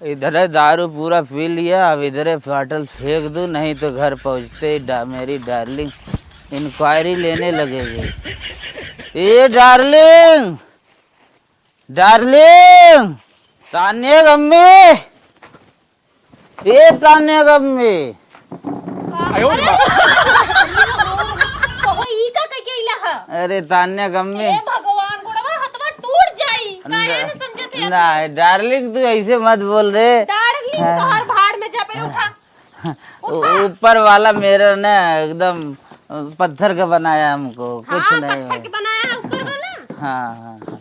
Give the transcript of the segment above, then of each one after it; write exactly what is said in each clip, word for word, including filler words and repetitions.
इधर दारू पूरा पी लिया, अब इधरे फाटल फेंक दूं, नहीं तो घर पहुंचते ही डा-, मेरी डार्लिंग इंक्वायरी लेने लगेगी। ए डार्लिंग, डार्लिंग, तान्या गम्मी, ए तान्या गम्मी। अरे, बहू, ई का कह के अइला ह? अरे तान्या गम्मी। हे भगवान, गोड़वा हथवा टूट जाई, काहे न समझत है? ना, डार्लिंग, तू ऐसे मत बोल रे। डार्लिंग, हाँ। तोहर भाड़ में जा, पहले उठा। उ-, उठा। ऊपर वाला मेरा ना एकदम पत्थर का बनाया हमको, कुछ हाँ, नहीं। पत्थर के बनाया है ऊपर वाला। हाँ, हाँ, हाँ।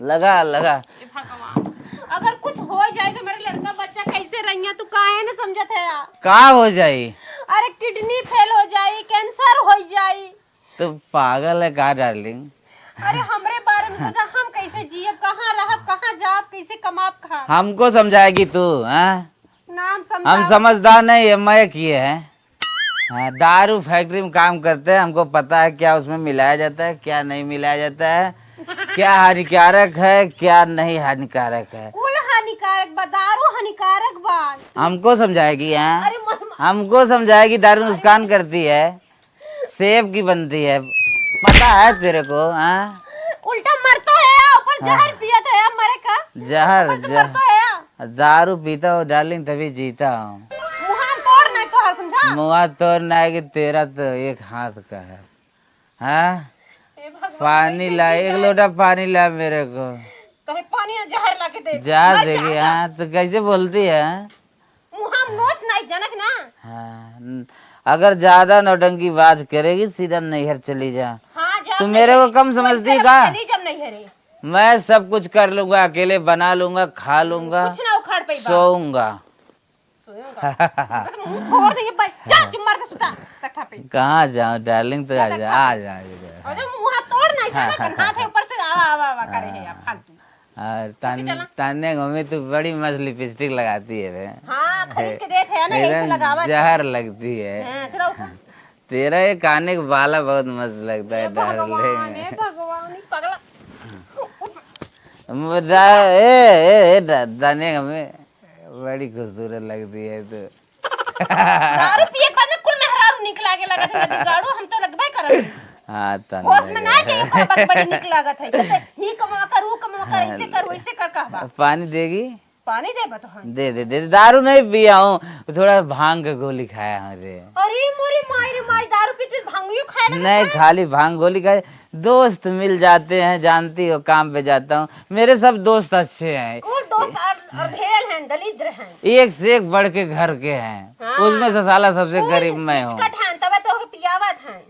लगा, लगा। हे भगवान, अगर कुछ हो जाए तो मेरे लड़का बच्चा कैसे रहिया? तू काहे न समझत है यार? का हो जाई? अरे किडनी फेल हो जाई, कैंसर हो जाई। तू पागल है का डार्लिंग? अरे हमरे बारे में सोचा, हम कैसे जियब, कहाँ रहब, कहाँ जाब, कैसे कमाब, कहाँ? हमको समझाएगी तू, हाँ? नाम हम समझाओ। समझदार नहीं है, मैं किए हैं। हाँ, दारू फैक्ट्री में काम करते हैं, हमको पता है क्या उसमें मिलाया जाता है, क्या नहीं मिलाया जाता है, क्या हानिकारक है, क्या नहीं हानिकारक है। कुल हानिकारक बा, दारू हानिकारक बा। हमको समझाएगी, हाँ? अरे, म-, म-, हमको समझाएगी, दारू अरे, नुकसान करती है, सेब की बनती है, पता है तेरे को, हाँ? उल्टा मरतो है, ऊपर हाँ। जहर पियत है, मरे का? जहर, ऊपर से जहर। मरतो है। दारू पीता हो डार्लिंग, तभी जीता हूँ। मुँहा तोड़ नहीं तो है, समझा? मुँहा तोड़ नहीं कि तेरा तो एक हाथ का है। हाँ? हे भगवान, पानी कैसे ला, जी एक जाए? लोटा पानी ला मेरे को। कहे पानी ना, जहर ला के दे। जहर मर देगी, जा। हाँ, तो कैसे बोलती है? मुँहा नोच नहीं, जनक ना। हाँ, न-, अगर ज्यादा नौटंकी बाज करेगी, सीधा नैहर चली जा। हाँ, जा तू मेरे को कम समझती का? चली जा नैहरे। मैं सब कुछ कर लूंगा, अकेले बना लूंगा, खा लूंगा, कुछ ना उखाड़ पाइबा। सोऊंगा। सोऊंगा। मुंह फोड़ देंगे भाई। जा, चुप मार के सुता तख्ता पे। कहाँ जाऊँ डार्लिंग, तो जा आ जा, तख्ता पे। आ जा, आ जा। अरे मुंह हाथ तोड़ नहीं, जा ना, हाथ है ऊपर से आवा, आवा, आवा करे है यार, फालतू। और तान-, चला। तान्या मम्मी, तू बड़ी मस्त लिपस्टिक लगाती है रे। हाँ, खरीद के देत है ना, यही से एकदम लगावत है। जहर लगती है। हाँ, चला उठा। तेरा ये काने का बाला बहुत मस्त लगता है, हे भगवान, डार्लिंग। हे भगवान, ई पगला। मुझा-, ए, ए, ए, दा-, दाने हमें बड़ी खूबसूरत लगती है तू। दारू पिए के बाद में कुल मेहरारू निक लागे लगत है, जदी गाड़ू हम तो लगबे करब। हाँ, तन्ने होश में ना के ओकर बाद बड़ी निक लागत है। कहते, "ही कमा कर, ऊ कमा कर, ऐसे कर, वैसे कर," कहबा। पानी देगी? पानी देबा तो हम। दे दे, दे दे। दारू नहीं पिया हूँ, थोड़ा भांग के गोली खाया हूँ रे। अरे मोरी माई रे माई, दारू पीते भांगियो खाए लगे नहीं, खाए? खाली भांग गोली खाए। दोस्त मिल जाते हैं, जानती हो, काम पे जाता हूँ, मेरे सब दोस्त अच्छे हैं। कुल दोस्त अर-, अरधेल हैं, दलिद्र हैं। एक से एक बढ़ के घर के हैं, हाँ। उसमें से साला सबसे कुल गरीब मैं हूँ। निचकट हैं, तबे तो ओके पियावत हैं।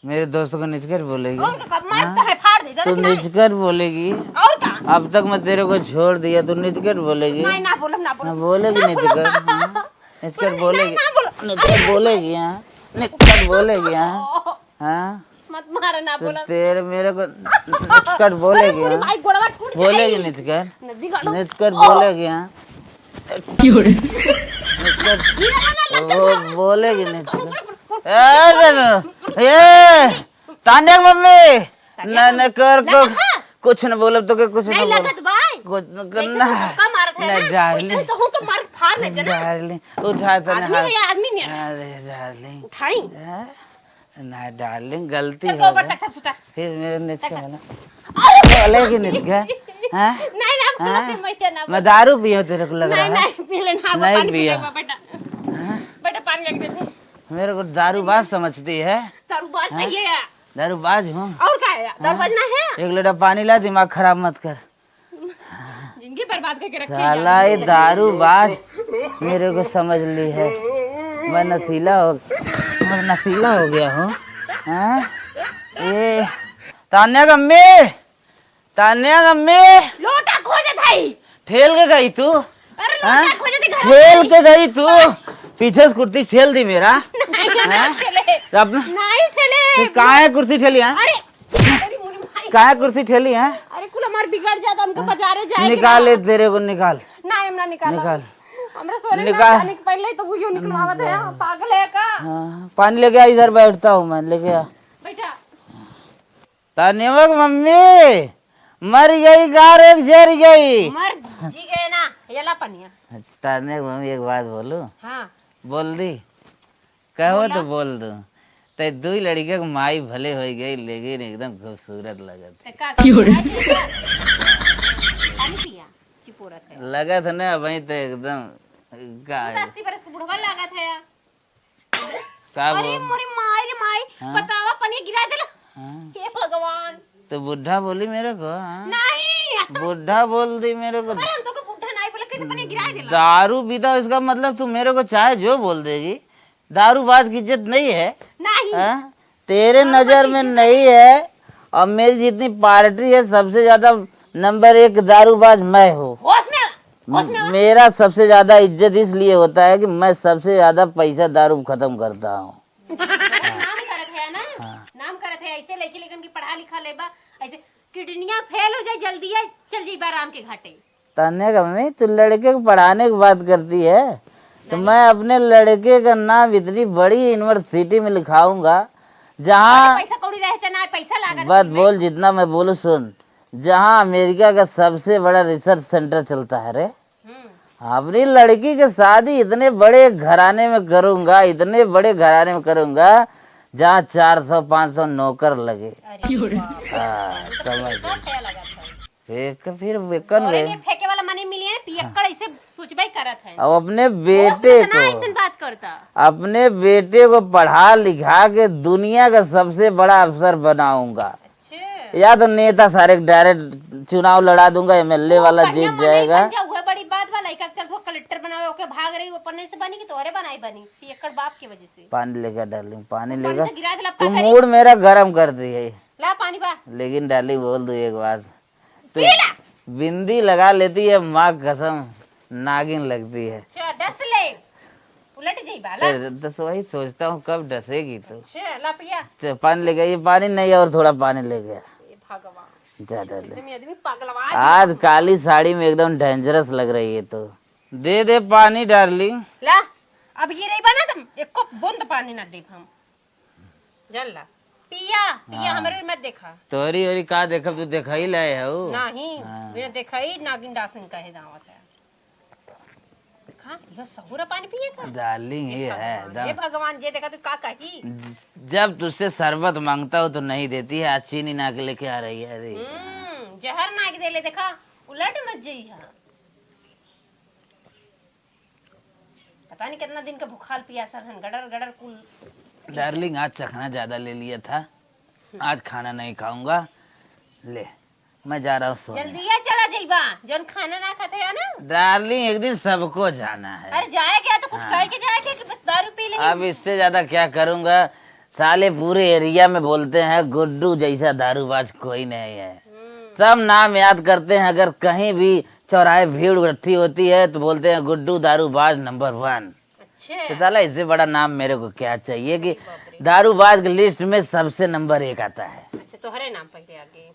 मेरे दोस्तों को निचकर बोलेगी? कौन का मार हाँ? तो है, फाड़ दे, तू जानत नहीं? निचकर बोलेगी? और का? अब तक मैं तेरे को छोड़ दिया, तू निचकर बोलेगी? नहीं, ना बोलब, ना बोलब। हाँ, बोलेगी ना निचकर, बोलब। हाँ? निचकर नहीं, बोलेगी? नहीं, ना बोलब। निचकर अरे, बोलेगी, हाँ? निचकर बोलेगी, हाँ? हाँ? मत मार, ना तो बोलब। तेरे मेरे को निचकर बोलेगी, अरे, मोरी हाँ? माई, गोड़वा टूट जाई। बोलेगी निचकर? नदी गाड़ो। निचकर ओ। बोलेगी, हाँ? क्यों रे? निचकर। ये ना, ना, ना, वो बोलेगी निचकर। ए, ए, तान्या की मम्मी, तान्या ना, ना, कर ना, को, ना। कुछ न बोलब तो के कुछ न नहीं बोलब। लगत बाय। कुछ न करना। ऐसे तो का मारत है ना? डार्लिंग। ऐसे तो हूँ के मार फाड़ ले देना। डार्लिंग, उठा तो आदमी ना। है या आदमी नहीं है? अरे, डार्लिंग। उठाई। हाँ? ना, डार्लिंग, गलती चल, हो गई। तक, तक सुता। फिर मेरे निचका तक, वाला। अरे! बोलेगी निचका? हाँ? नहीं, ना, हाँ? मैं क्या ना मैं बोल। दारू पियो तेरे को लग रहा है? नहीं, नहीं, पी ले, ना, वो नहीं पानी पी पियो। लेगा, बेटा। हाँ? बेटा, पानी लेके दे दे। मेरे को दारूबाज समझती है? दारूबाज हाँ? तो ये है। दारूबाज हूँ। और का है? हाँ? दारूबाज ना है? एक लोटा पानी ला, दिमाग खराब मत कर। जिंदगी बर्बाद करके रखे साला, हैं। ये दारूबाज मेरे को समझ ली है। मैं नशीला हो, मैं नशीला हो गया हूँ। हाँ? ये तान्या गम्मी, तान्या गम्मी। लोटा खोजत है। ठेल के गई तू? अरे लोटा हाँ? खोजत है घर ठेल में। के गई तू? पीछे से कुर्सी ठेल दी मेरा। नहीं, हाँ? नहीं ठेले। अपना नहीं ठेले। तू काहे कुर्सी ठेली है? अरे, अरे मोरी माई। काहे कुर्सी ठेली है? अरे कुल हमार बिगड़ जाता, हमको बाजारे जाए के निकाल बा। ले तेरे को, निकाल। ना, हम ना निकालब। निकाल। हमरा सोने ना निकाल। जाने के पहले ही तो वो यूं निकलवावत है, निकाल। पागल है का? हाँ, पानी लेके आ, इधर बैठता हूँ मैं, लेके आ। बैठा। तान्या की मम्मी, मर गई का रे, जर गई? मर जी गए ना। चला पनिया। अच्छा, ताने मम्मी एक बात बोलूं? हाँ। बोल दी। कहो तो बोला। बोल दूं। ते दुई लड़के के माई भले हो गई, लेकिन एकदम खूबसूरत लगत है। ते का करी? पानी पिया, चिपोरत है। लगत है ना, वही तो एकदम का तू तो है? अस्सी बरस के बुढ़वा लागत है यार। का अरे बोल? मोरे माई रे माई, हाँ? बतावा, पनिया गिरा देला। हाँ। हे भगवान। तो बुढ़ा बोली मेरे को, हाँ? नहीं। बुढ़ा बोल दी मेरे को। अरे हम तो को बुढ़ा नहीं बोले, कैसे पनिया गिरा देला? दारू पीता, इसका मतलब तू मेरे को चाहे जो बोल देगी, दारूबाज की इज्जत नहीं है? नहीं। हाँ? तेरे नजर में नहीं है, और मेरी जितनी पार्टी है, सबसे ज्यादा नंबर एक दारूबाज मैं हूँ। होश में, होश में आ। मेरा सबसे ज्यादा इज्जत इसलिए होता है कि मैं सबसे ज्यादा पैसा दारू खत्म करता हूँ। नाम करत है ना? हाँ। नाम करत है, ऐसे लड़की लड़कन की पढ़ा लिखा लेबा, ऐसे किडनियाँ फेल हो जाए, जल्दी है, चल जाइबा राम के घाटे। तने का मम्मी, तू लड़के को पढ़ाने की बात करती है, तो नहीं। मैं अपने लड़के का नाम इतनी बड़ी यूनिवर्सिटी में लिखाऊंगा, जहाँ अरे, पैसा कौड़ी रहे चाहे ना, पैसा लागत बस है। बोल, जितना मैं बोलूँ सुन, जहाँ अमेरिका का सबसे बड़ा रिसर्च सेंटर चलता है रे, हम्म। अपनी लड़की की शादी इतने बड़े घराने में करूंगा, इतने बड़े घराने में करूंगा, जहाँ चार सौ पाँच सौ नौकर लगे। अरे बाप रे। हाँ, ये तो समझ फेंका गए। फेंका लगा था। फेंक, फिर बेकन तोरे गए। नियर फेंके वाला मने मिली है ना, पियक्कड़ हाँ। ऐसे सोचबे करत है। अब अपने होश में बेटे तो ना को, ऐसन बात करता। अपने बेटे को पढ़ा लिखा के दुनिया का सबसे बड़ा अफसर बनाऊंगा। अच्छा। या तो नेता सारे डायरेक्ट चुनाव लड़ा दूंगा, एमएलए वाला जीत जाएगा। बन जा, उहे बड़ी बात बा। लइका के चल तो कलेक्टर बनावे, ओके भाग रही, वो अपने से बनी कि तोहरे बनाई बनी, पियक्कड़ बाप की वजह से। पानी लेकर डार्लिंग, पानी पानी लेकर। तो गिरा दे, लब तू का करी? मूड मेरा गरम कर दी है। ला पानी बा। लेकिन डार्लिंग बोल दो एक बात, तू पी ला। बिंदी लगा लेती है, माँ कसम नागिन लगती है। अच्छा, डस ले। उलट जइबा, ला। ए, तो वही सोचता हूँ, कब डसेगी तू? अच्छा, ला पिया। च-, पानी लेके, ये पानी नहीं, और थोड़ा पानी लेके आ। हे भगवान। ज्यादा ले। एकदम ये आदमी पगलवा गया। आज काली साड़ी में एकदम डेंजरस लग रही है तू। दे दे पानी, डार्लिंग। ला, अब ये रही बना, तुम एको बूंद पानी ना देब हम। जान ला, पिया, पिया, हाँ। हमरे मत देखा। तोरी ओरी का देखब, तू देखा ही लाए हऊ। नहीं, हाँ। बिना देखा ही नागिन डासन कहे दावत है। देखा, यह सहुरा पानी पिए का? डार्लिंग, हे ये है भगवान, एकदम। हे भगवान, जे देखा तू का कही? ज-, जब तुझसे शरबत मांगता हूँ तो नहीं देती है, आज चीनी ना के लेके आ रही है, अरे। हम्म, जहर ना के देले, देखा, उलट मत जइहा। पता नहीं कितना दिन के भूखाल पियासल हन, गड़र गड़र कुल। डार्लिंग, आज चखना ज्यादा ले लिया था, आज खाना नहीं खाऊंगा। ले, मैं जा रहा हूँ सोने। जल्दिया चला जइबा, जौन खाना ना खाते है ना। डार्लिंग, एक दिन सबको जाना है। अरे जाए क्या तो कुछ हाँ। खाए के जाए क्या कि बस दारू पी ले? अब इससे ज्यादा क्या करूंगा? साले पूरे एरिया में बोलते हैं, "गुड्डू जैसा दारूबाज कोई नहीं है।" हम्म। सब नाम याद करते हैं, अगर कहीं भी चौराहे भीड़ इकट्ठी होती है तो बोलते हैं, "गुड्डू दारूबाज नंबर वन।" अच्छा। तो साला इससे बड़ा नाम मेरे को क्या चाहिए कि अरे बाप रे। दारूबाज की लिस्ट में सबसे नंबर एक आता है। अच्छा, तोहरे नाम पहले आगे।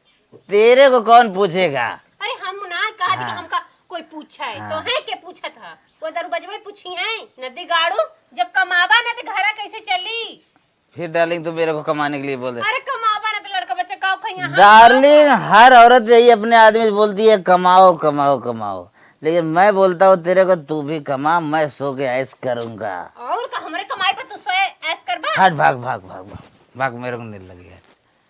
तेरे को कौन पूछेगा? अरे हम ना कहा कि हाँ। हमका कोई पूछे है, हाँ। तो है के पूछत है? वो दारूबाजवा पूछी है? नदी गाड़ू, जब कमाबा ना तो घरा कैसे चली? फिर डार्लिंग, तू मेरे को कमाने के लिए बोल दे। अरे कमाबा ना तो लड़का बच्चा का खाइया? हाँ, डार्लिंग, खाओ। हर औरत यही अपने आदमी से बोलती है, "कमाओ, कमाओ, कमाओ।" लेकिन मैं बोलता हूँ तेरे को, "तू भी कमा, मैं सो के ऐश करूंगा।" और का, हमरे कमाई पे तू सो ऐश करबा? हट, भाग, भाग, भाग, भाग, भाग, मेरे को नहीं लगी है।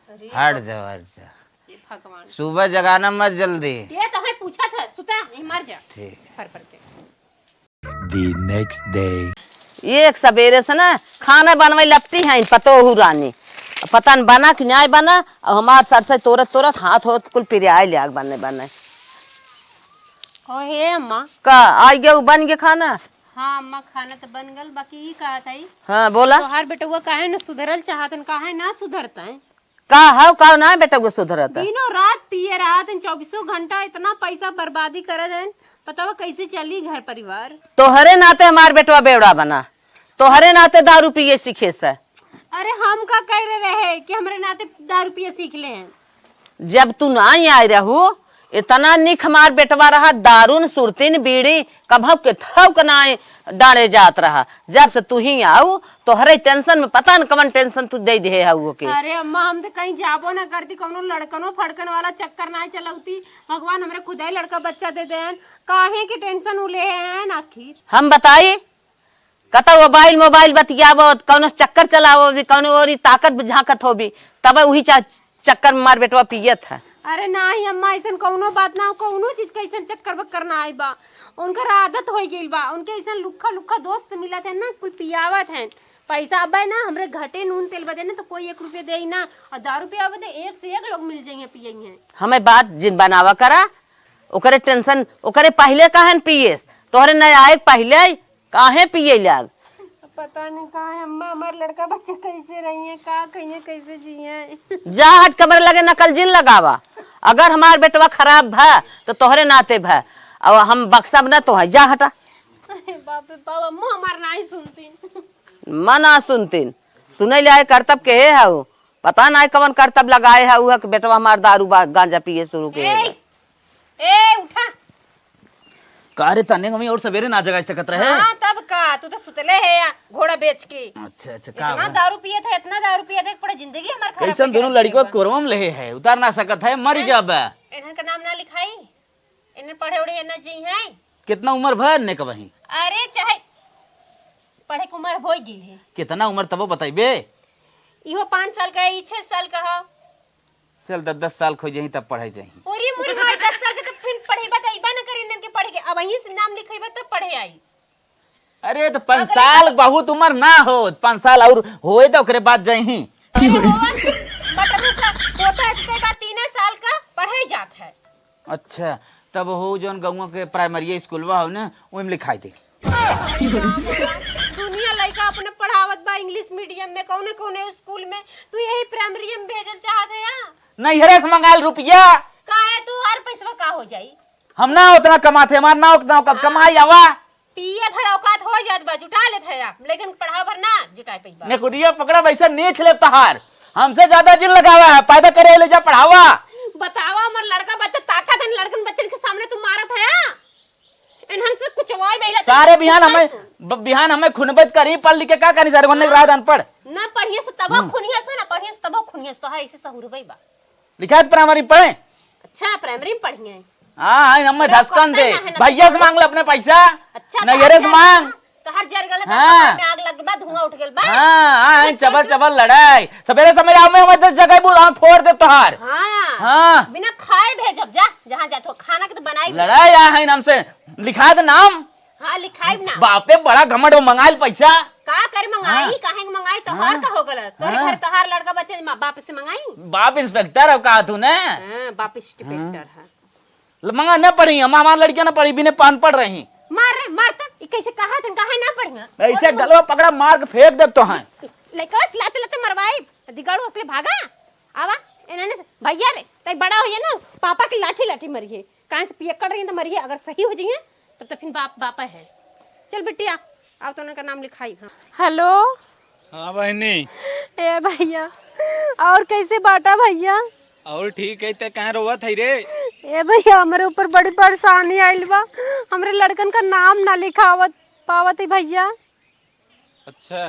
अरे हट बाप। जा, हट जा। हे भगवान। सुबह जगाना मत जल्दी। ये तो हमें पूछा था, सुता, यहीं मर जा। ठीक। फर फर के। The next day। एक सबेरे से ना खाना बनवे लगती हैं पतोहू रानी। पता न बना कि नाय बना, और हमार सरसों तोरत तोरत हाथ होत कुल पिरियाए लियाग बने बने। ओ हे अम्मा। का, आई गयो, बन गया खाना? हाँ अम्मा, खाना तो बन गल, बाकी ई कहत हई। हाँ, बोला। तोहार बेटउआ काहे न सुधरल चाहतन, काहे ना सुधरतन? का हव, का ना बेटउआ सुधरत? दिनों रात पिए रहत हैं, चउबीसों घंटा इतना पैसा बर्बादी करत हैं, बतावा कैसे चली घर परिवार? तोहरे नाते हमार बेटवा बेवड़ा बना, तोहरे नाते दारू पिए सीखे से। अरे हम का कह रहे रहे कि हमरे नाते दारू पिए सीख ले हैं? जब तू ना आए रहू, इतना निक हमार बेटवा रहा, दारू न सुरती न बीड़ी, कभौ के थौक नाय डारे जात रहा। जब से तू ही आऊ, तोहरे tension में पता न कवन tension तू दे दिहे हऊ ओके। अरे अम्मा, हम तो कहीं जाबो ना करती, कौनो लड़कनो फड़कन वाला चक्कर ना चलौती। भगवान हमरे खुदे लड़का बच्चा दे देन, काहे के tension उ ले हैं आखिर? हम बताई, कतौ मोबाइल, मोबाइल बतियावो, कौनो चक्कर चलावो भी, कौनो ओरी ताकत झांकत हो भी, तब उही चा-, चक्कर में मार बेटवा पियत है। अरे नाही अम्मा, ऐसन कौनो बात ना हो, कौनो चीज के ऐसन चक्कर बक्कर ना आई बा। उनकर आदत हो गइल बा, उनके ऐसन लुक्खा लुक्खा दोस्त मिलत है ना, कुल पियावत हैं। पैसा अबे ना हमरे घटे नून तेल बदे ना तो कोई एक रुपया दे ही ना, और दारू पियावे बदे एक से एक लोग मिल जाइए पियई हैं। हमें बात जिन बनावा करा, ओकरे tension, ओकरे पहले कहन पियेस, तोहरे न आए पहले काहे पिए लाग? पता नहीं काहे अम्मा, हमार लड़का बच्चा कैसे रही है, का कहिए, कैसे जिए। जा हट, कमर लगे नकल जिन लगावा। अगर हमार बेटवा खराब भा तो तोहरे नाते भा, और हम बक्सब ना तोहे। जा हटा। अरे बाप रे बाप, अम्मा हमार नाही सुनतीन। मना सुनतीन, सुनै ले आए करतब के हे हऊ, पता नाही कवन करतब लगाए हऊ है कि बेटवा हमार दारू बा-, गांजा पिए शुरू के हे। ए, ए, उठा। का रे तने, हमें और सवेरे ना जगाई सकत रहे? हाँ, तब का, तू तो सुतले है या घोड़ा बेच के। अच्छा, अच्छा, का इतना बा? दारू पिए थे, इतना दारू पिए थे, पूरा जिंदगी हमार खराब कैसन करके दोनों रख लड़िकवा देबा। कोरवा में लेहे है, उतार ना सकत है, मर हैं? जाबा। इन्हन का नाम ना लिखाई, इन्हन पढ़े उड़े ना जी हैं। कितना उम्र भा ने कबही? अरे, चाहे पढ़े के उम्र हो गई है। कितना उम्र तबो बताइबे? इहो पाँच साल का है, ई छह साल का है। चल, दस, दस साल खो जाही, तब पढ़े जाही। ओरी मोरी माई, दस साल के तब फिर पढ़ेबा त अइबा न करी इनन के पढ़े के। अब वहीं से नाम लिखेबा तब पढ़े आई। अरे, तो पाँच अगर साल बहुत उम्र ना हो, पाँच साल और होए तो ओकरे बाद जाही। अरे होवन, बटरू का पोता है, तो बा तीन साल का पढ़े जात है। अच्छा, तब हो जौन गौवा के प्राइमरी स्कूलवा हो ना, ओइम लिखाई दे। दुनिया लइका अपने पढ़ावत बा इंग्लिश मीडियम में, कौने कौने स्कूल में, तू यही प्राइमरी में भेजल चाहत है या? नैहरे से मंगाइल रुपया। काहे तू हर पैसवा का हो जाई? हम ना उतना कमाते, हमार ना उतना औकात, हाँ। कमाई आवा। पिए भर औकात हो जात बा, जुटा लेत है आप, लेकिन पढ़ावा भर ना जुटा पइबा। नेकुरिया पकड़ा वैसे नीच ले तहार, हमसे ज्यादा जिन लगावा है, पैदा करे ले जा पढ़ावा। बतावा, हमर लड़का बच्चा ताकत है, लड़कन बच्चन के सामने तू मारत है, हाँ? इन्हन से कुछ वाई बेला सारे बिहान हमें, सुन। ब-, बिहान हमें खुनबत करी, पढ़ लिख के का करी सारे, ओन्ने रात अनपढ़। ना पढ़िए सो तबो हम्म। खुनिए सो, ना पढ़िए सो तबो खुनिए सो, तो है ऐसे सहूर बा। लिखात प्राइमरी पढ़े। अच्छा, प्राइमरी में पढ़िए। हाँ, हाँ, हमें अरे, धसकन दे। ना है ना भैया से मांग ले अपने पैसा। अच्छा, नैहरे से मांग। तोहार जर गल है, हाँ। तोहार में आग लग बा, धुआं उठ गल बा। हाँ, हाँ, हाँ, चबल, चबल लड़ाई। सवेरे समय आओ, मैं हमारे जगह बोल, हम फोड़ दे तोहार। हाँ। हाँ। बिना खाए भेजब जा, जहाँ जात हो, खाना के तो बनाई। लड़ाई आ है नाम से, लिखा दे नाम। हाँ, लिखाई ना। बापे बड़ा घमंड हो, मंगाइल पैसा। का करे मंगाई, हाँ। काहे के मंगाई, तोहार हाँ। का हो गल? तोरे हाँ। घर तोहार लड़का बच्चे, माँ बाप से मंगाई? बाप इंस्पेक्टर है, कहा तू ने? हाँ, बाप इंस्पेक्टर है। ल-, मंगा न पढ़ी, हम, हमार लड़कियां न पढ़ी, बिने पान पढ़ रही। मार रे, मार त, ई कैसे कहा थन, काहे ना पढ़िया? ऐसे गलवा पकड़ा, मार के फेंक देब तो हैं। लइकवा से लाते लाते मरवाई, दिगाड़ू असले भागा। आवा, एनाने से, भैया रे, तई बड़ा होइए ना, पापा के लाठी लाठी मरिए। काहे से पियक्कड़ रही तो मरिए, अगर सही हो जाइए, तब तो फिर बाप, बापा है। चल बिटिया, अब तो उनका नाम लिखाई, हाँ। हेलो। हाँ बहिनी। ए भैया, और कैसे बाटा भैया? और ठीक है, ते कहाँ रोवत है रे? ए भैया, हमरे ऊपर बड़ी परेशानी आइल बा, हमरे लड़कन का नाम ना लिखावत पावत है भैया। अच्छा।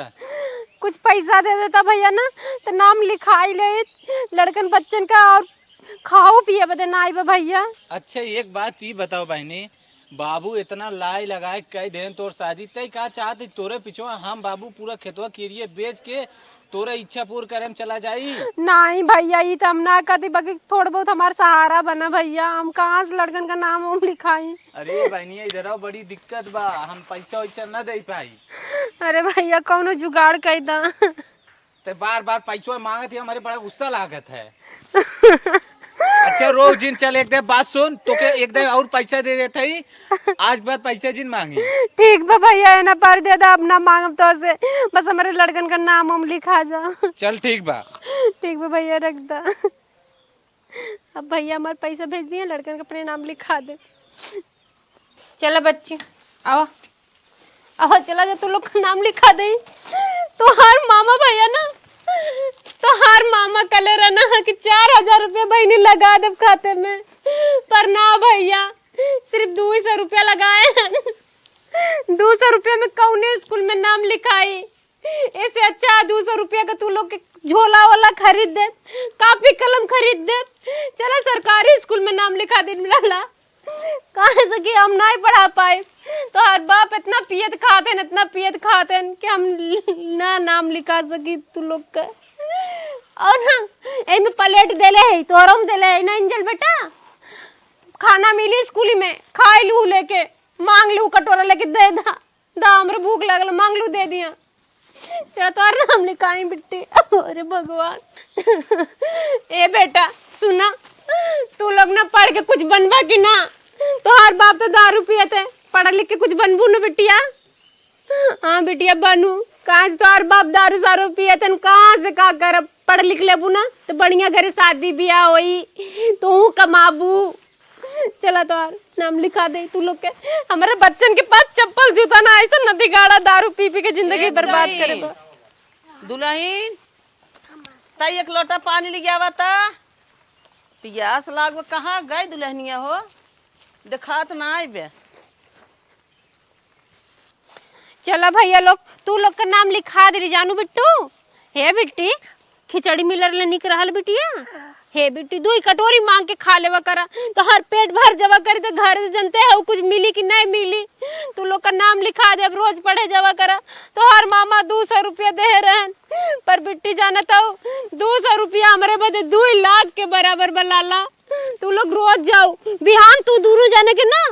कुछ पैसा दे देता भैया ना, तो नाम लिखाई लेत लड़कन बच्चन का, और खाऊ पिए बदे ना आइबा भैया। अच्छा, एक बात ई बताओ बहिनी, बाबू इतना लाई लगाए कह देन तोर शादी, तय का चाहत है तोरे पिछवा हम बाबू पूरा खेतवा किरिए बेच के तोरे इच्छा पूर करे में चला जाई? नहीं भैया, ई तो हम ना कहती, बाकी थोड़ा बहुत हमार सहारा बना भैया, हम कहाँ से लड़कन का नाम हम लिखाई? अरे बहनिया, इधर आओ, बड़ी दिक्कत बा, हम पैसा वैसा न दे पाई। अरे भैया, कौनो जुगाड़ कर दा। ते बार बार पैसवा मांगत ही, हमरे बड़ा गुस्सा लागत है। अच्छा रो जिन, चल एक दे बात सुन, तोके एक दे और पैसा दे देत ही, आज बाद पैसा जिन मांगी। ठीक बा भैया, एना पर दे दा, अब ना मांगब तोसे, बस हमरे लड़कन का नाम हम लिखा जा। चल ठीक बा। ठीक बा भैया, रख दा। अब भैया हमार पैसा भेज दिए, लड़कन का अपने नाम लिखा दे। चला बच्ची, आवा, आवा, चला जा, तू लोग का नाम लिखा दे। तोहार मामा भैया ना, तोहार मामा कहले रहना ह कि चार हजार रुपया बहिनी लगा देब खाते में, पर ना भइया, सिर्फ दुइ सौ रुपया लगाए हन। दुइ सौ रुपया में कौने स्कूल में नाम लिखाई? एसे अच्छा दुइ सौ रुपया का तू लोग के झोला वोला खरीद देब, कापी कलम खरीद देब, चला सरकारी स्कूल में नाम लिखा दे लाला। काहे से कि हम नाहीं पढ़ा पाए, तोहार बाप इतना पियत खात हन, इतना पियत खात हन कि हम ना नाम लिखा सकी तू लोग का। और ना, एमे प्लेट देले है, तोहरो में देले है ना, एंजल बेटा, खाना मिली स्कूली में, खाई लू लेके, मांग लू कटोरा लेके दे दा, दा हमरे भूख लगल, मांग लू दे दिया। चला तोहार नाम लिखाई बिट्टी। अरे भगवान। ए बेटा, सुना, तू लोग ना पढ़ के कुछ बनबा कि ना? तोहार बाप तो दारू पियत है, पढ़ लिख के कुछ बनबू ना बिटिया? हाँ बिटिया बनू, कहाँ से तोहार बाप दारू सारू पियत है, कहाँ से का करब? पढ़ लिख लेबू ना तो बढ़िया घरे शादी बियाह होई, तू कमाबू। चला तोहार नाम लिखा दे तू लोग के। हमारे बच्चन के पास चप्पल जूता ना, ऐसा नदी गाड़ा दारू पी पी के जिंदगी ए बर्बाद दुलहिन, करे बा। दुलहिन, तई एक लोटा पानी ले आवा ता। पियास लागो, कहाँ गई दुलहनिया हो? देखात ना आइबे। चला भइया लोग, तू लोग के नाम लिखा देली जानू बिट्टू। हे बिट्टी, खिचड़ी मिलर ले निक रहल बिटिया। हे बिट्टी, दुई कटोरी मांग के खा लेवा करा, तोहार पेट भर जावा करी, तो घर से जनते हो कुछ मिली कि नहीं मिली। तू लोग का नाम लिखा दे, अब रोज पढ़े जावा करा। तोहार मामा दू सौ रुपया देहे रहन, पर बिट्टी जानत हो, दू सौ रुपया हमरे बदे दुई लाख के बराबर बा लाला। तू लोग रोज जाओ, बिहान तू दूनों जाने के ना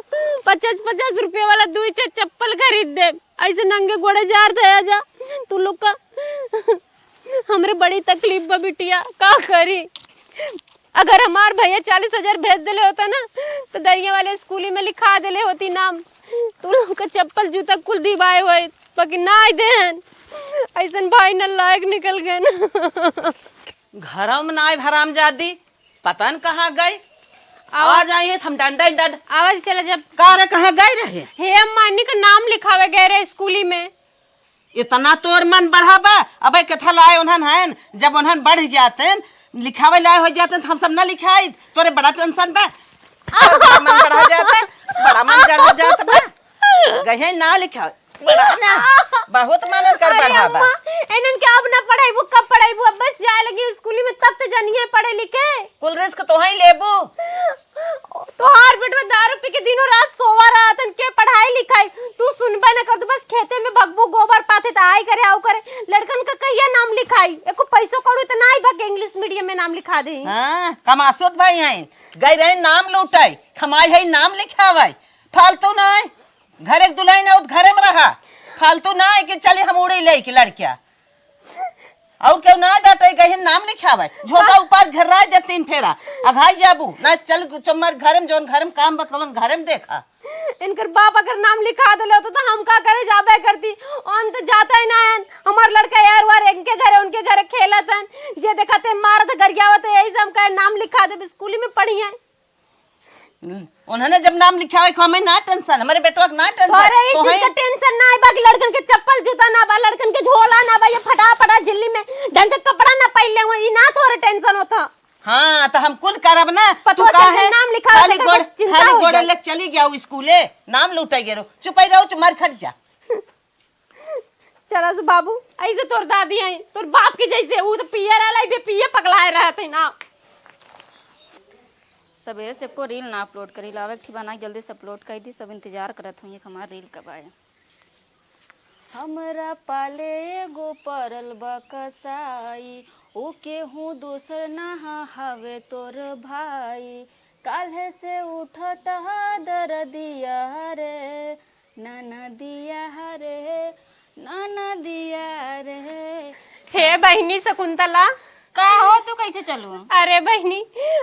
पचास पचास रुपया वाला दुई चार चप्पल खरीद दे। ऐसे नंगे गोड़े जार दे जा तू लोग का। हमरे बड़ी तकलीफ बा बिटिया, का करी? अगर हमार भइया चालीस हजार भेज देले होता ना, तो दरिया वाले स्कूली में लिखा देले होती नाम। तू लोग का चप्पल जूता कुल दिवाए होए, बाकी नाई देहन। ऐसन भाई न लायक निकल गए ना। घरों में नाई हरामजादी, पता न कहाँ गई। आवाज आवाज आई है, हम डंडा डंड। आवाज चला जब का रे, कहाँ गई रहे? हे अम्मा, अन्नी का नाम लिखावे गए रहे स्कूली में। इतना तोर मन बढ़ा बा? अबे केथा लाए उन्हन हन, जब उन्हन बढ़ जाते, लिखावे लाए हो जाते, तो हम सब ना लिखाई। तोरे बड़ा टेंशन बा, तोर बड़ा मन बढ़ा जाता, बड़ा मन जड़ा जात बा। गहे ना लिखावे, बड़ा ना, बहुत मन कर अरे बढ़ा बा। अम्मा, इन्हन के अब ना पढ़ाईबू, कब पढ़ाईबू? अब बस जाए लगी स्कूली में, तब तो जनिए पढ़े लिखे। कुल रिस्क तोहई लेबू। तोहार बेटवा दारू पी के दिनों रात सोवा रहत हन, के पढ़ाई लिखाई? तू सुनबे न कर, तू बस खेते में भगबू, गोबर पाथे त आई करे, आऊ करे। लड़कन का कहिया नाम लिखाई? एको पैसो कौड़ी त नाई बा के इंग्लिश मीडियम में नाम लिखा दे। हाँ, कमासुत भाई हैं, गई रहे नाम लूटाई, कमाई है नाम लिखावाई, फालतू नाई। घर एक दुल्हन है, घरे में रहा, फालतू नाई कि चली हम उड़ी ले के लड़किया। और केहू ना डांटे, गहिन नाम लिखावे, झोंका ऊपर घर्राए दे तीन फेरा, अघाई जाबू ना, चल चुम्मर घरे में, जौन घरे में काम बा, तौन घरे में देखा। इनकर बाप अगर नाम लिखा देले होता तो हम का करे जाबे करती। ओन तो जाता ही ना है, हमार लड़का यार वार इनके घरे, उनके घरे खेलत हन, जे देखते मारत गरियावत, यही से हम कहे नाम लिखा देब, स्कूली में पढ़ी है। उन्होंने जब नाम लिखावे को हमें ना टेंशन, हमारे बेटवा के ना टेंशन, तोहरे ई तो चीज है। का टेंशन ना है, बाकी लड़कन के चप्पल जूता ना बा, लड़कन के झोला ना बा, ये फटा फटा झिल्ली में ढंग के कपड़ा ना पहन ले हुए, ई ना तोहरे टेंशन होता। हाँ, तो हम कुल करब ना, तू पतोह के काहे नाम लिखा खाली देखे गोड़, तो चिंता खाली हो गोड़े जाए। लेके चली गया उ स्कूले, नाम लूटे गेरो, चुप ही रहो, चुप मार खट जा। चला सु बाबू, ऐसे तोर दादी आई, तोर बाप के जैसे, ऊ तो पिए रहला, इबे पिए पगलाए रहत है ना। सबेरे से एको रील ना अपलोड करी, लावे एक ठे बना के जल्दी से अपलोड कर दी, सब इंतजार करत हुई हमार रील कब आए। हमरा पाले एगो परल बा कसाई, ऊ केहू दोसर ना ह, हवे तोर भाई। काल्हे से उठत ह दरदिया रे, ननदिया रे, ननदिया रे। हे बहिनी शकुंतला। का हो, तू कैसे चलू? अरे बहिनी,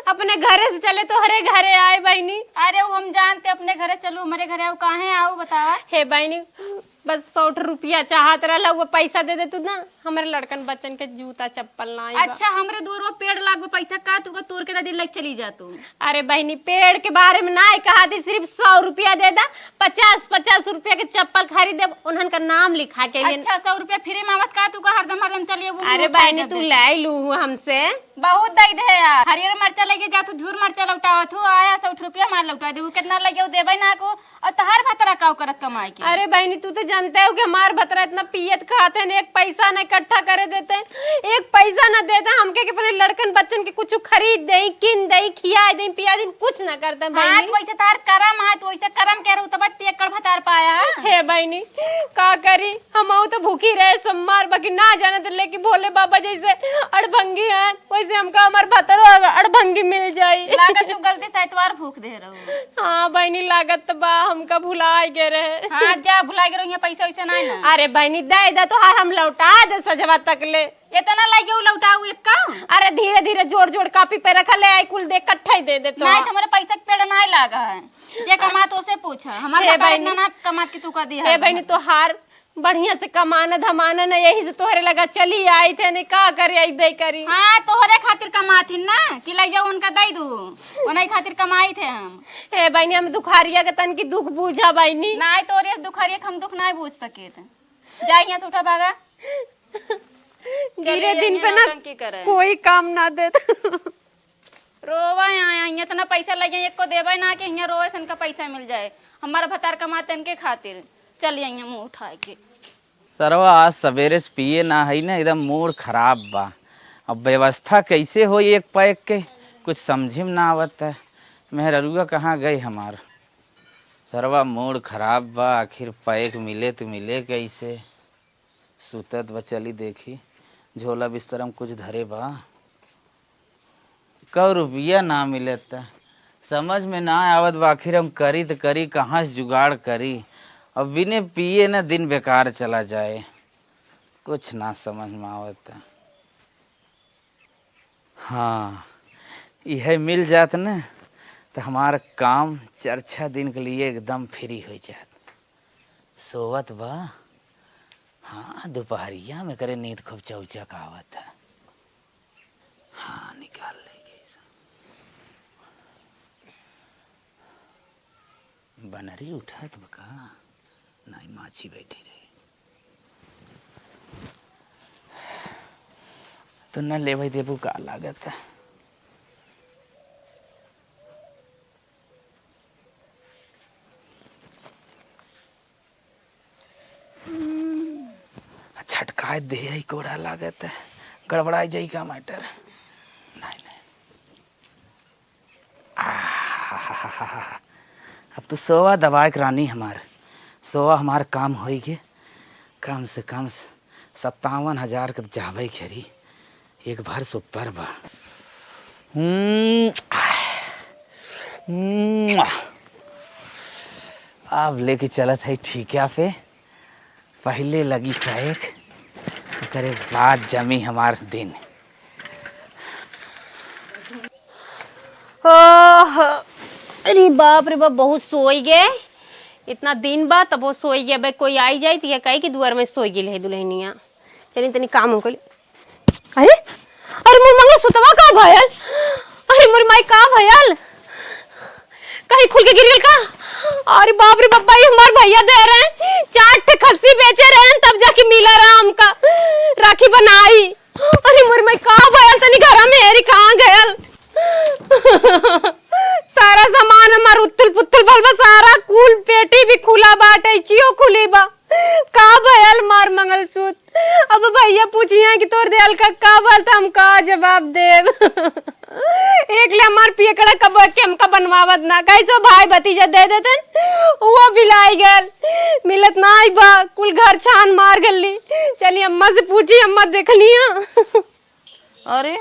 अपने घरे से चले तोहरे घरे आए बहिनी। अरे वो हम जानते अपने घरे चलू, हमारे घरे आओ, काहे आओ बतावा? हे बहिनी, बस सौ रुपया चाहत रहला, वो पैसा दे दे तू ना, हमरे लड़कन बच्चन के जूता चप्पल ना आइबा। अच्छा, हमरे दुअरवा पेड़ लागो, पैसा का तू का तोड़ के दे दे, लेके चली जा तू। अरे बहिनी, पेड़ के बारे में ना कहा थी, सिर्फ सौ रुपया दे दा, पचास पचास रुपया के चप्पल खरीद देब, उन्हन का नाम लिखा के। अच्छा, सौ रुपया फ्री में आवत का तू का हरदम हरदम चलिए वो अरे बहिनी, तू ले लू हमसे। बहुत दई दे यार, हरियर मरचा लेके जा तू, झूर मरचा लौटावत हूँ, आया सौ रुपया मार लौटा दे, वो कितना लगे वो देबे ना को। और तहार भतरा का करत कमाई के? अरे बहिनी, तू तो जानते हो कि हमार भतरा इतना पियत खात है, एक पैसा ना इकट्ठा करे देते, एक पैसा ना देते हमके कि अपने लड़कन बच्चन के कुछ खरीद दे, किन दे, खिया दे, पिया दे, कुछ ना करते हाँ, बहिनी। तो वैसे तार करम है, तो वैसे करम के रहू तब पियक्कड़ भतार पाया। हे बहिनी, का करी, हम तो भूखी रहे सम्मार, बाकी ना जाने तो लेके भोले बाबा जैसे अड़भंगी हैं, वैसे हमका हमार भतरो अड़भंगी मिल जाई। लागत तू गलती से एतवार फूक दे रहू। हाँ बहिनी, लागत त बा, हमका भुलाए गए रहे। हाँ, जा भुलाए गए रहो, यहाँ पैसा वैसा नहीं ना। अरे बहिनी, दे दे तोहार, हम लौटा दे सजवा तक ले। इतना लागे उ लौटाऊ एक का? अरे धीरे धीरे जोड़ जोड़ कापी पे रखा, ले आई कुल दे, इकट्ठा ही दे दे तो। नहीं, तो हमारे पैसा के पेड़ नहीं लागा है। जे कमात ओसे पूछा, हमारे हे बहिनी। इतना ना कमात कि तू का दिया हे है। बहिनी, तोहार बढ़िया से कमाना धमाना न, यही से तोहरे लगा चली आई थे, नहीं का करे आई बे करी। हाँ, तोहरे खातिर कमाथिन ना, कि ले जाओ उनका दे दू, उन्हीं खातिर कमाई थे हम। ए बहिनी, हम दुखारिया के तन की दुख बूझा बहिनी। नहीं, तोरे से दुखारिया के हम दुख नहीं बूझ सके थे। जा यहाँ से उठा भागा। गिरे चलिए, दिन पे यहाँ ना नौटंकी करे। कोई काम ना देत। रोवा यहाँ, यहाँ इतना पैसा लगे, एको देवे ना कि यहाँ रोवे सन का पैसा मिल जाए। हमारा भतार कमाते इनके खातिर। चल यहाँ मुँह उठाए के। सरवा आज सवेरे से पिए ना है ना, एकदम मूड खराब बा। अब व्यवस्था कैसे होई एक पैक के, कुछ समझे में ना आवत है। मेहररुआ कहाँ गए हमार? सरवा मूड खराब बा, आखिर पैक मिले तो मिले कैसे? सुतत बा, चली देखी, झोला बिस्तर में कुछ धरे बा। कौ रुपया ना मिलत, समझ में ना आवत बा, आखिर हम करी त करी, कहाँ से जुगाड़ करी? अब बिने पिए न दिन बेकार चला जाए, कुछ ना समझ में आवत। हाँ, इहे मिल जात न, त हमार काम चार छह दिन के लिए एकदम फ्री हो जात। सोवत बा। हाँ, दुपहरिया में करे नींद खूब चौचक आवत है। हाँ, निकाल लेके ऐसा। बनरी उठत बा का? नहीं, माछी बैठी रही। तो न लेवे देबू का लागत है। छटकाए दे, ई कोढ़ा लागत है, गड़बड़ाए जाई का मैटर? नहीं, नहीं। आहाहाहा। अब तू सोवा दबाए के रानी हमार, सोवा हमार काम होई के, कम से कम सत्तावन हजार के तो जाबे करी। एक भर सुपर बा। हम्म, आह, हम्म, आह। अब लेके चलत है ठीका पे, पहले लगी पैक, ओकरे बाद जमी हमार दिन। ओह, अरे बाप रे बाप, बहुत सोई गए, इतना दिन बा तबो सोई गए। भाई कोई आई जाई तो ये कही कि दुआर में सोई गई है दुल्हनिया। चली तनी काम हो गइल। अरे, अरे मोर मंगलसूत्रवा का भयल? अरे मोर माई का भयल? कहीं खुल के गिर गइल का? अरे बाप रे बाप, ई हमार भैया दे रहे हैं, चार ठे खस्सी बेचे रहे हैं, तब जाके मिला रहा हमका राखी बनाई। अरे मोर माई का भयल? तनी घर में हेरी कहाँ गयल? सारा सामान हमार उत्तुल पुत्तुल भल बा, सारा कुल पेटी भी खुला बाटे, चियो खुली बा। का भयल मार मंगलसूत्र? अब भैया पूछिया कि तोर देहल का का भयल, त हम का जवाब देब? एक ले हमार पियकड़ा कबो के हमका बनवावत ना, कैसो भाई भतीजा दे देते, वो बिलाई गल, मिलत ना आई बा, कुल घर छान मार गली। चली अम्मा से पूछी, अम्मा देखनिया। अरे,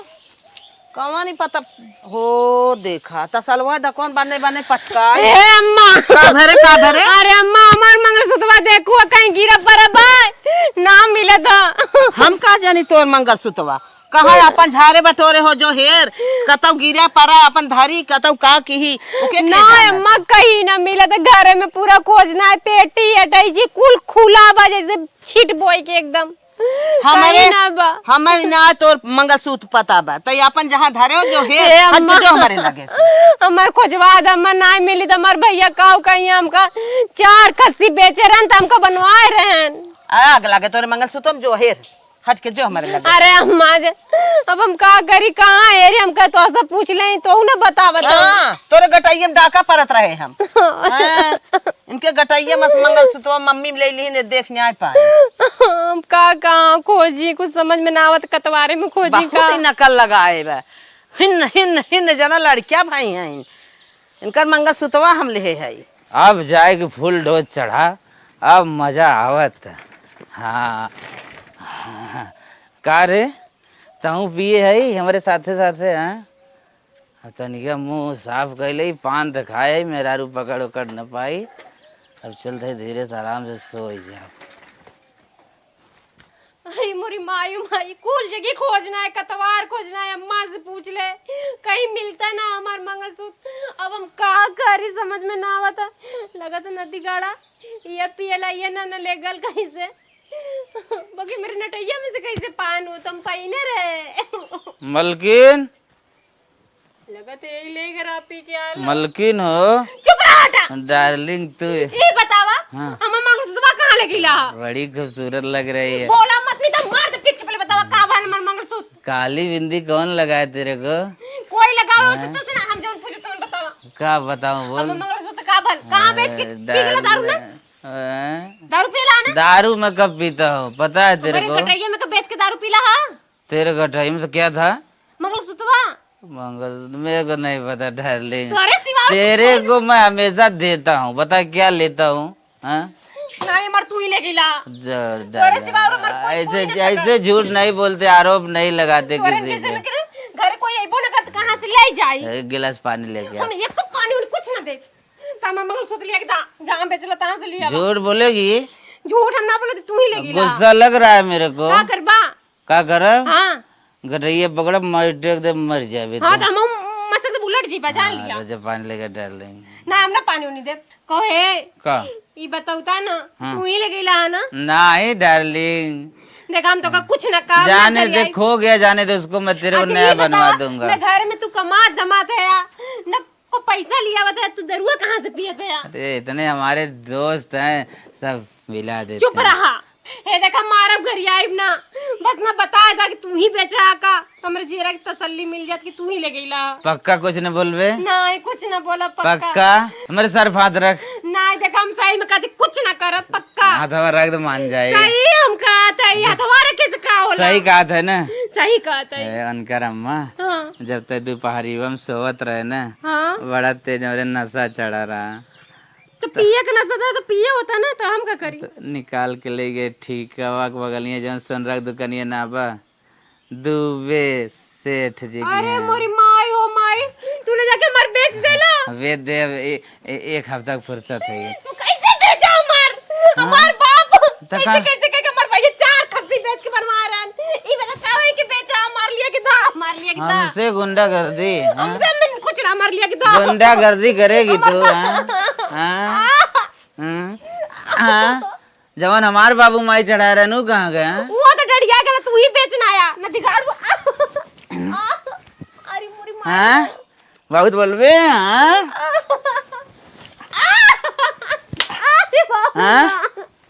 कौन ही पता हो, देखा, तसलवा द कौन बने बने पचकाई। ए अम्मा। का भरे, का भरे? अरे अम्मा, हमार मंगलसूत्रवा देखो, कहीं गिरा पड़ा बा, ना मिले तो। हम का जानी तोर मंगलसूत्रवा कहाँ है? अपन झारे बटोरे हो जो हेर, कतौ गिरा पड़ा अपन धरी, कतौ का किही, ओके के ना जाना? अम्मा, कहीं ना मिला, तो घरे में पूरा खोजना है, पेटी अटैची कुल खुला बा जैसे छिट बोई के एकदम। हमरे कहीं ना बा। हमरे ना तोर मंगलसूत्र पता बा, तै अपन जहाँ धरे हो जो हेर, ए हट के अम्मा। जो हमरे लगे से। हमार खोजवा द अम्मा, ना मिली तो हमार भैया काऊ कहीं हमका चार खस्सी बेचे रहन तो हमका बनवाए रहन। आग लागे तोरे मंगलसूत्र में जो हेर। हट के जो हमरे लगे। अरे अम्मा जे, अब हम का करी, कहाँ हेरी, हमका तो सब पूछ ले, तो ना बता, बता। हाँ, तोरे गटइये में डाका परत रहे हम। हाँ, इनके गटइये में से मंगलसूत्र मम्मी ले ली ने देख न्याय पाए। हम का, कहाँ खोजी, कुछ समझ में ना आवत, कतवारे में खोजी बहुत का। ही नकल लगाए बा। हिन, हिन, हिन जना लड़किया भाई हैं। इनकर मंगलसूत्रवा हम लेहे हई। अब जाए के full dose चढ़ा, अब मजा आवत। हाँ। का रे, तहूँ पिए हई हमरे साथे साथे, हाँ? आ तनिका मुँह साफ कइले, पान त खाए हई, मेहरारू पकड़ उकड़ न पाई। अब चलत हई धीरे से आराम से सोई जाब। अरे मोरी मायू माई, कुल जगह खोजना है, कतवार खोजना है, अम्मा से पूछ ले, कहीं मिलता ना हमार मंगलसूत्र। अब हम का करी, समझ में ना आवता। लगत नदी गाड़ा ये पियला, ये ना, ना ले गल कहीं से। बाकी मेरे नटैया में से कैसे पान हो, तुम पहिने रहे। मलकिन, लगत है यही ले घर आप ही के आल। मलकिन हो। चुप रह हटा। Darling तू। ई बतावा, हाँ। हमर मंगलसूत्रवा कहाँ ले गइला? बड़ी खूबसूरत लग रही है। बोला मत, नहीं तो मार दे पीट के। पहले बतावा का भल हमर मंगलसूत्र? काली बिंदी कौन लगाए तेरे को? कोई लगावा हो हाँ। सकता से ना, हम जौन पूछे तौन बतावा। का बताऊं बोल? हमर मंगलसूत्र का भल? कहाँ बेच के अ, पी गेला दारू ना? अ, दारू पियला ना? दारू मैं कब पीता हूँ पता है तेरे हमारे को? गटैया में का बेच के दारू पीला हा? तेरे गटई में तो क्या था? मंगलसूत्रवा। मंगल, मेरे को नहीं पता darling। तोरे सिवा और तेरे कुछ को मैं हमेशा देता हूँ, बता क्या लेता हूँ? हाँ? नहीं, मर तू ही ले गइला। जा, जा, तोरे जा। सिवा और हमार कोई, ऐसे, कोई ना ऐसे सका। झूठ नहीं बोलते, आरोप नहीं लगाते तोरे किसी जैसे पे। लगे ना, घर कोई अइबो ना करत, कहाँ से ले जाई? एक गिलास पानी लेके आ। हम एक कप पानी उन्हें कुछ ना दे। ता मैं मंगलसूत्र लिया के दा, जहाँ बेचला तहाँ से लिया। झूठ बोलेगी? झूठ हम ना बोले तो तू ही ले गइला। गुस्सा लग रहा है मेरे को। का करबा? का करब? हाँ। गटैया पकड़ब, मारी टेक देब, मर जाबे हाँ, तू। तो हम मसक से उलट जीबा, जान हाँ, लिया। तो जब पानी लेके darling। ना, हम ना पानी उनी देब। कहे, का? ई बतौता ना, हाँ। तू ही ले गइला है ना? नहीं darling। देख, हम तो का कुछ ना काम ना जाने दे, करिया। खो गया, जाने दे उसको, मैं तेरे को अच्छा, नया ये बनवा बतावा, दूंगा। मैं घर में तू कमात धमात है या? न को पैसा लिया हुआ था, तू दरुआ कहाँ से पियत है? अरे, इतने हमारे दोस्त हैं, सब मिला देते चुप हैं। रहा। हे देखा, मारब गरियाइब ना। बस ना बताए दा कि तू ही बेचा का, हमरे जियरा की तसल्ली मिल जात कि तू ही ले गइला। पक्का कुछ न बोलबे? नहीं, कुछ न बोला, पक्का। पक्का? हमरे सर फात रख। नहीं, देखा, हम सही में कहते कुछ ना करब, पक्का। हाथवा रख दे, मान जाए। सही हम कहत है, ये हथवा रखे से का होला? सही कहत है ना? सही कहत है। ए, उनकर अम्मा, हाँ। जब तक दोपहरी में सोवत रहे ना, हाँ। बड़ा तेज हमरे नशा चढ़ा रहा। तो तो पिए के नशा था, तो पिए होता ना, तो हम का करी? तो निकाल के ले गए ठीक, बगलिया जौन सोनरा के दुकानिया ना बा, दुबे सेठ जी के अरे यहाँ। मोरी माई, ओ माई, तू ले जाके हमार बेच देला। बेच देब, ए-, ए-, एक हफ्ता के फुर्सत है ये। तू कैसे बेचा हमार? हाँ? हमार बाप तो कैसे, का? कैसे कह के हमार भैया चार खस्सी बेच के बनवा रहन? ई बता का है कि बेचा हमार लिया कि दा, हमार लिया कि दा? हमसे गुंडागर्दी, हाँ? हमसे मन कुछ ना, हमार लिया कि दा? गुंडागर्दी करेगी तू, हाँ? हाँ? हाँ? हाँ? जवन हमार बाबू माई चढ़ाए रहन, उ कहाँ गए, हाँ? वो तो डरिया गेला, तू ही बेचना आया, न दिगाड़ू। अरे मोरी माई। हाँ? बहुत बोलबे, हाँ? अरे बाप रे। हाँ?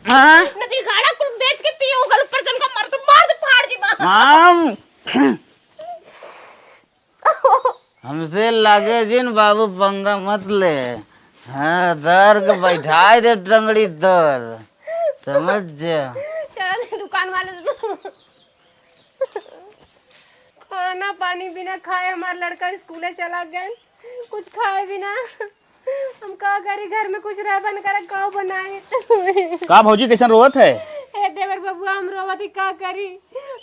हाँ? न दिगाड़ा कुल बेच के पिए, ओकर ऊपर से हमका मार, तो मार दे, फाड़ दी बा। हाँ। हमसे लागे जिन बाबू पंगा मत ले। हाँ, धर के बैठाए दे टंगड़ी तोर। समझ जा। चल, दुकान वाले से खाना पानी बिना खाए हमार लड़का स्कूले चला गए, कुछ खाए बिना। हम का करी, घर में कुछ रहबे न करे, का बनाई? का भौजी, कैसन रोवत है? ए देवर बबुआ, हम रोवत ही का करी,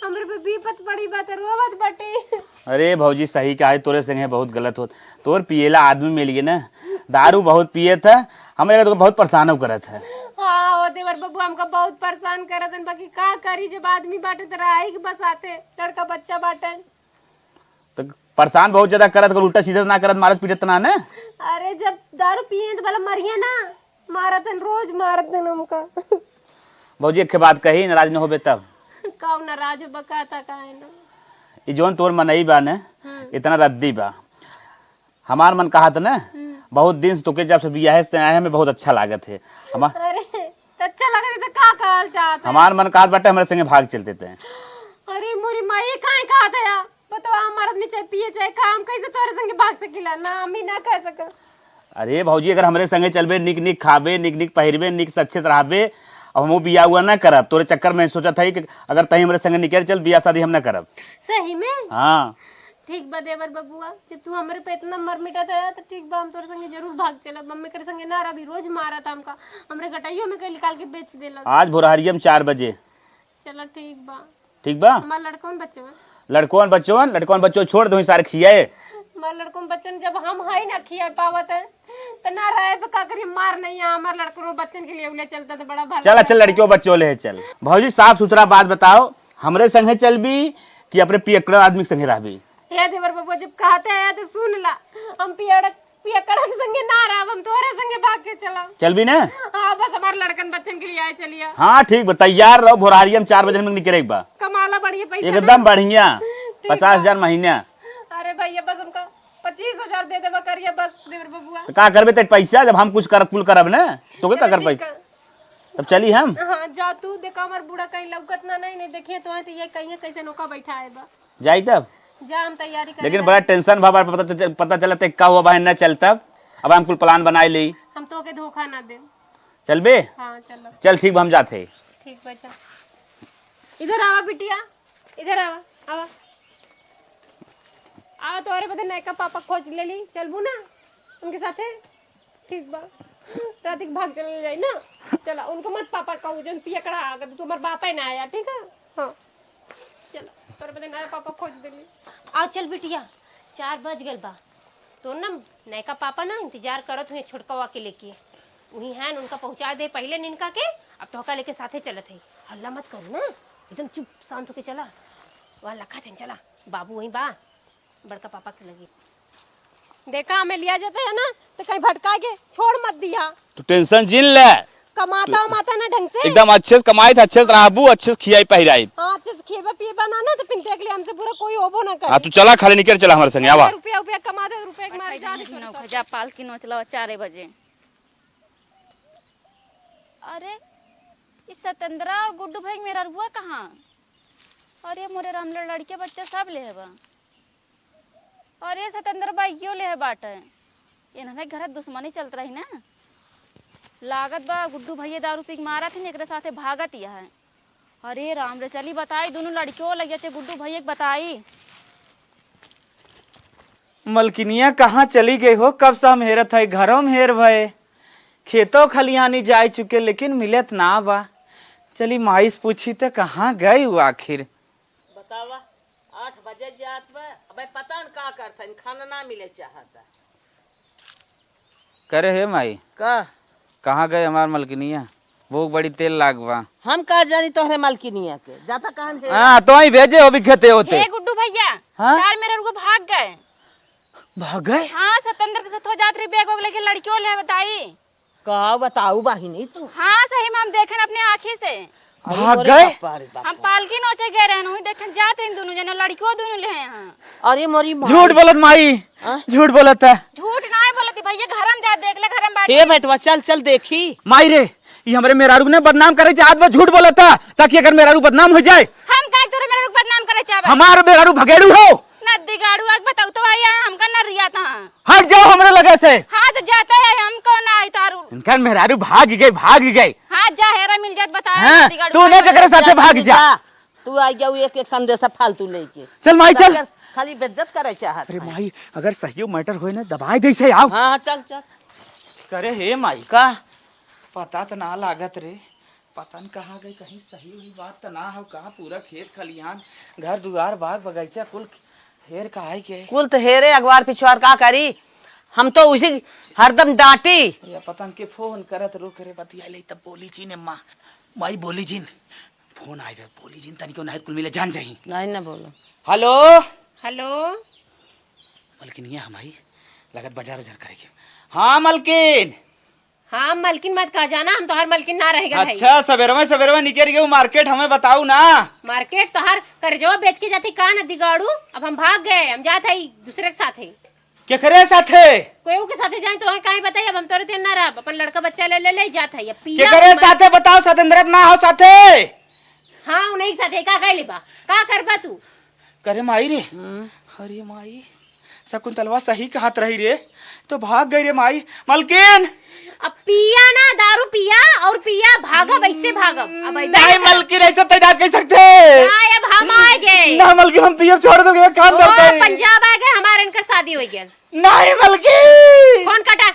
हमरे पे विपत पड़ी बा त रोवत बाटी। अरे भौजी, सही कहा है, तोरे संगे बहुत गलत होत। तोर पिएला आदमी मिल गए ना, दारू बहुत पिए था, हमें लगा तो बहुत परेशान करत है। हाँ, वो देवर बबुआ हमका बहुत परेशान करत हन, बाकी का करी, जब आदमी बाटे त रही के बसाते, लड़का बच्चा बाटे। तो परेशान बहुत ज्यादा करत, अगर उल्टा सीधा ना करत, मारत पीटत ना ने। अरे जब दारू पिए तो भला मरिए ना, मारत हन, रोज मारत हन हमका। भौजी एक ठे बात कही, नाराज न होबे तब। काऊ नाराज होबा, कहता काहे ना? ई जौन तोर मनई बा ने, हम्म। इतना रद्दी बा। हमार मन कहत न, हम्म। बहुत दिन से तोके जब से बियाहे से आए हमें बहुत अच्छा लागत है। हमार अरे, त अच्छा लगत है त का कहल चाहत है? हमार मन कहत बाटे हमरे संगे भाग चलते ते। अरे मोरी माई, ये काहे कहत है यार? बतावा, हमार आदमी चाहे पिए चाहे खा, हम कैसे तोरे संगे भाग सकीला? ना, हम ही ना कह सका। अरे भौजी, अगर हमरे संगे चलबे, निक निक खाबे, निक निक पहिरबे, निक से अच्छे से रहबे, अब हमहू बियाह हुआ ना करब। तोरे चक्कर में सोचत है कि अगर तहीं हमरे संगे निकल चल, बियाह शादी हम ना करब। सही में? हाँ। ठीक बा देवर बबुआ, जब तू हमरे पे इतना मर मिटत है तो ठीक बा, हम तोरे संगे जरूर भाग चलब। मम्मी करे संगे ना रहबी, रोज मारत हमका, हमरे गटइयो में के निकाल के बेच देलस। आज भोरहरिया में चार बजे। चला ठीक बा। ठीक बा? हमार लड़कवन बच्चवन। लड़कवन बच्चवन, लड़कवन बच्चो छोड़ दो, सारे खियाए। हमार लड़कवन बच्चन जब हम हई ना खिया पावत है, त ना रहे पे का करी, मार नहीं है, हमार लड़कवन बच्चन के लिए उले चलता तो बड़ा भला चल, चल, रहता। लड़कियों बच्चों ले चल। भौजी, साफ सुथरा बात बताओ, हमरे संगे चलबी कि अपने पियकड़ा आदमी के संगे रहबी? हे देवर बबुआ, जब कहते हैं तो सुन ला, हम पियड़ पियकड़ा के संगे ना रहब, हम तोहरे संगे भाग के चलब। चलबी ना? हाँ, बस हमार लड़कन बच्चन के लिए आए चलिया। हाँ, ठीक बा, तैयार रहो, भोरहरिया में चार बजे हम निकले एक बा। कमाला बढ़िया पैसा एकदम ना? बढ़िया, ठीक पचास हजार बा। महीना। अरे भैया, बस हमका पच्चीस हजार दे देबा करिया बस, देवर बबुआ। तो का करबे ते पैसा, जब हम कुछ कर, कुल करब ना, तो के का अरे कर ठीक पैसा? है। तब चली हम। हाँ, जा तू, देखा हमार बूढ़ा कहीं लौकत ना, नहीं, नहीं देखिए तो, तो ये कहिए कैसे नौका बैठा है बा। जाई तब। जा, हम तैयारी करे लेकिन जात बड़ा हई। टेंशन भा, बा, पता चल-, पता चलत है का हुआ बा, ना चल तब। अब हम कुल प्लान बनाए ली। हम तोके धोखा ना देब। चलबे? हाँ, चलो। चल ठीक बा, हम जात है। ठीक बा, जा। इधर आवा बिटिया, इधर आवा, आवा। आवा, तोहरे बदे नयका पापा खोज लेली, चलबू ना उनके साथे? ठीक बा, रात के भाग चलल जाई ना। चला, उनको मत पापा कहू, जौन पियकड़ा आ गए, तू हमार बापे ना आया, ठीक है? हाँ, चला, तोरे बदे नया पापा खोज देली। आओ चल बिटिया, चार बज गल बा। तो ना नयका पापा ना इंतजार करत हुए छोटकवा के लेके, वही हैं, उनका पहुँचा दे पहले निनका के, अब तोहका लेके साथे चलत है। हल्ला मत करू ना, एकदम चुप शांत होके चला। वहाँ लखा थे, चला, बाबू वहीं बा। बड़का पापा के लगे। देखा, हमें लिया जाता है ना, तो कहीं भटका के छोड़ मत दिया। तू टेंशन जिन ले। कमाता वमाता ना ढंग से। एकदम अच्छे से कमाई थे, अच्छे से रहबू, अच्छे से खियाई पहिराई। हाँ, अच्छे से खिएबा पिएबा ना, ना तो फिर देख ले, हमसे बुरा कोई होबो ना करे। हाँ, तू चला, खाली निकल चला हमारे संगे, आवा। रुपया, रुपया कमा दे, रुपया के मारे जा दे। जा पालकी नोच लावा चारे बजे। अरे, ई सतेंद्रा और गुड्डू भाई मेहररुआ कहाँ? अरे, मोरे राम, लड़के बच्चे सब ले बा। अरे सतेंद्र बा, इयो लेहे बाटे। इन्हने घर दुश्मनी चलत रही ना। लागत बा गुड्डू भैया दारू पी के मारत ही, एकरे साथे भागत यह है। अरे राम रे, चली बताई, दोनों लड़कियों लगिया थे गुड्डू भैया के बताई। मलकिनिया कहाँ चली गई हो? कब से हम हेरत है, घरों में हेर भये, खेतों खलिहानी जाए चुके, लेकिन मिलत ना बा। चली माई से पूछी त कहाँ गई वो आखिर। बतावा, आठ बजे जात बा, अबे पता न का करत हन, खाना ना मिले चाहत बा। करे हे माई, का? कहाँ गए हमार मलकिनिया? भूख बड़ी तेल लाग बा। हम का जानी तोहरे मलकिनिया के, जाता कहन हे। हाँ, तो ही भेजे हो भी खेते होते। हे गुड्डू भैया, हाँ? तार मेरे रुको भाग गए। भाग गए? हाँ, सतेंद्र के साथ हो जात रही, बैग वैग लेके लड़कियों ले बताई। का बताऊ बहिनी तू? हाँ, सही में हम देखेन अपने आँखी से। अरे भाग मोरे गए? बाप रे बाप। हम पालकी नोचे गए रहन, वही देखेन जात रही दोनों जने, लड़कियों दोनों ले हैं यहाँ। अरे मोरी माई। झूठ बोलत माई, हाँ? झूठ बोलत है। झूठ ना बोलत भैया, घर में जा देख ले, घर में बाटी। हे बेटवा, चल चल देखी। माई रे, ये हमरे मेहरारू ने बदनाम करे चाहत बा, झूठ बोलत है, ताकि अगर मेहरारू बदनाम हो जाए। हम काहे तोरे मेहरारू के बदनाम करे चाहबे? हमार मेहरारू भगेड़ू हो। नद्दी गाड़ू आग बताऊ तो आई है, हमका न रिया था। हट जाओ हमरे लगे से। हाँ, तो जाते हैं, हम कौन आई तारू? इनका मेहरारू भाग गए, भाग गए। हाँ, जा हेरा मिल जात, बता, हाँ, नद्दी गाड़ू तू ना आग जकरे साथे भाग जा। तू आ जाऊ एक एक संदेशा फालतू लेके। चल माई, चल। खाली बेइज्जत करे चाहत अरे है। माई, अगर सही मैटर होए ना, दबाए दे से आओ। हाँ, हाँ, चल, चल। करे हे माई। का? पता त ना लागत रे, पता न कहाँ गई, कहीं सही हुई बात त ना हो, कहाँ पूरा खेत खलिहान, घर दुआर, बाग बगीचा कुल हेर का आई के। कुल त हेरे, अगवार पिछवार का करी, हम तो उसी हरदम डांटी। या पतंग के फोन करत, रुक रे, बतिया ले, तब बोली जिन, माँ, माई बोली जिन, फोन आए बे, बोली जिन, तनिको नाहित कुल मिले जान जाई। नहीं ना बोलो। हेलो। हेलो। मलकिनिया हमारी, लगत बाजार उजार करेके। हाँ मलकिन। हाँ, मलकिन मत कह जाना, हम तोहार मलकिन ना रह गए हई। अच्छा, सबेरवा सबेरवा निकल गए मार्केट, हमें बताऊ ना। मार्केट तोहार करजवा बेच के जाती का ना दिगाड़ू, अब हम भाग गए, हम जात हई दूसरे के साथे। केकरे साथे? कोई के साथे जाए तो काहे बताई, अब हम तोरे तेन ना रहब, अपन लड़का बच्चा ले ले, ले जात हई, अब पिया केकरे मत- साथे बताओ, सतेंद्र ना हो साथे? हाँ, उन्हीं के साथे का कहले बा, का करबा तू? करे माई रे। हम्म। अरे माई, शकुंतलवा सही कहत रही रे, तो भाग गई रे माई। मलकिन! अब पिया ना, दारू पिया और पिया, भागब, ऐसे भागब। अब ऐसे नहीं मलकिन, ऐसे तैयार कर सकते। नहीं, अब हम आ गए। ना मलकिन, हम पियब छोड़ दोगे, काम ओ, करता है। पंजाब आ गए, हमारे इनकर शादी हो गया। नहीं मलकिन। फोन कटा।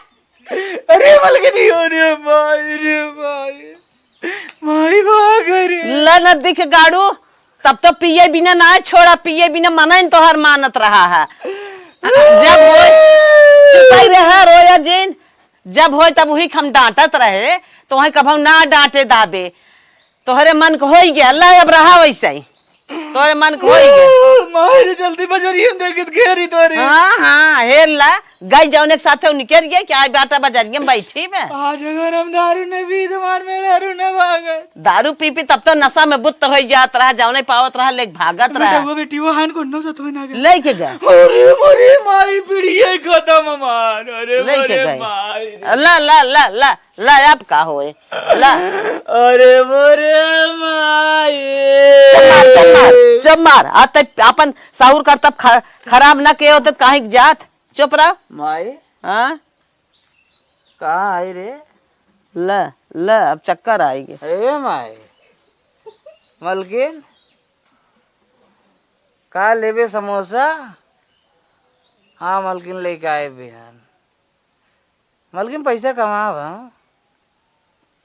अरे मलकिन, अरे माई रे माई। माई भाग रे। ल न दिख गाड़ू, तब तो पिए बिना ना छोड़ा, पिए बिना मना इन तोहर मानत रहा है। जब होय, चुपाई रहा, रोया जिन, जब होय तब वही हम डांटत रहे, तो वही कभौ ना डांटे दाबे। तोहरे मन के होई गया, ला अब रहा वैसे ही। तोरे मन के होई गया। मार जल्दी बजरिया में देख के घेरी तोरे। हाँ, हाँ, हेर ला, गई जौने के साथे उ निकल गई, क्या बाटा बजरिया में बैठी बे? आज अगर हम दारू न पी, तो मार मेहरारू न भागत। दारू पी पी तब तो नशा में बुत्त होई जात रहा, जौने पावत रहा, लेके भागत रहा। बेटा, वो बेटी, वो हान को नौ सतवे ना गए। लेके गए। अरे मोरे माई, पीढ़ी है खत्म हमार। अरे लेके मोरे गए। माई। ला, ला, ला, ला। ला, अब का होए? ला। अरे मोरे माई। चुप मार, चुप मार, चुप मार। आ तब अपन साहुर कर तब ख-, खराब ना किए होते त काहे के जात? चुप रह। माई। हाँ? कहाँ आई रे? ल, ल, अब चक्कर आई गे। ए माई। मलकिन, का लेबे समोसा? हाँ मलकिन, लेके आए बिहान। मलकिन पैसा कमाब हम।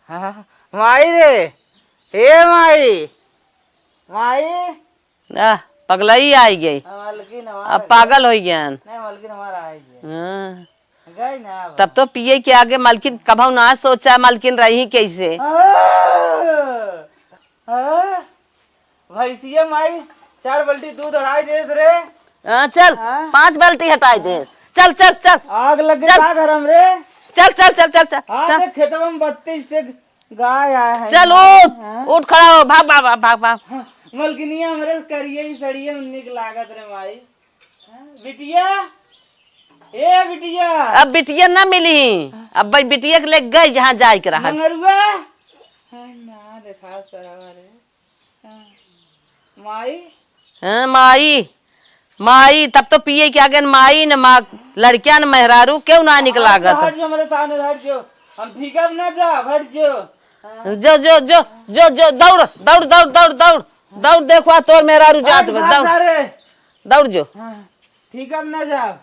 हाँ, माई रे, हे माई, माई। आह, पगलाई आई गई। हाँ, मलकिन हमार अब पागल हो गया। नहीं, मलकिन हमारा आई गई। हाँ। गई ना अब। तब तो पिए के आगे मलकिन कभौ ना सोचा, मलकिन रही कैसे। हाँ। हाँ। भैंसिया माई चार बाल्टी दूध हटाई देस रे। हाँ, चल, हाँ? पाँच बाल्टी हटाई देस। चल, चल, चल। आग लग गई चल। का घर हम रे? चल, चल, चल, चल, चल, हाँ, चल। देख, खेतवा में बत्तीस ठे गाय आए हैं। चल, उठ, हाँ? उठ, खड़ा हो, भाग, भाग, भाग, भाग, भाग। हाँ, मलकिनिया हमरे करिए ही सड़िए में निक लागत रे माई। हाँ, बिटिया, ए बिटिया। अब बिटिया ना मिली, अब भाई बिटिया के ले गई जहाँ जाए के रहा। मंगरुआ, हाँ, ना देखा सरवा रे। माई? हाँ, माई, माई, तब तो पिए के आगे न माई न माँ, लड़किया न मेहरारू, केहू ना निक लागत। हट जो, हमारे सामने हट जो, हम ठीक है ना जा, हट जो। हाँ। जो, जो, जो, जो, जो, दौड़, दौड़, दौड़, दौड़, दौड़, दौड़, देखो, आ तोर मेहरारू जात बा, दौड़, दौड़ जो। हाँ, ठीक है ना जा।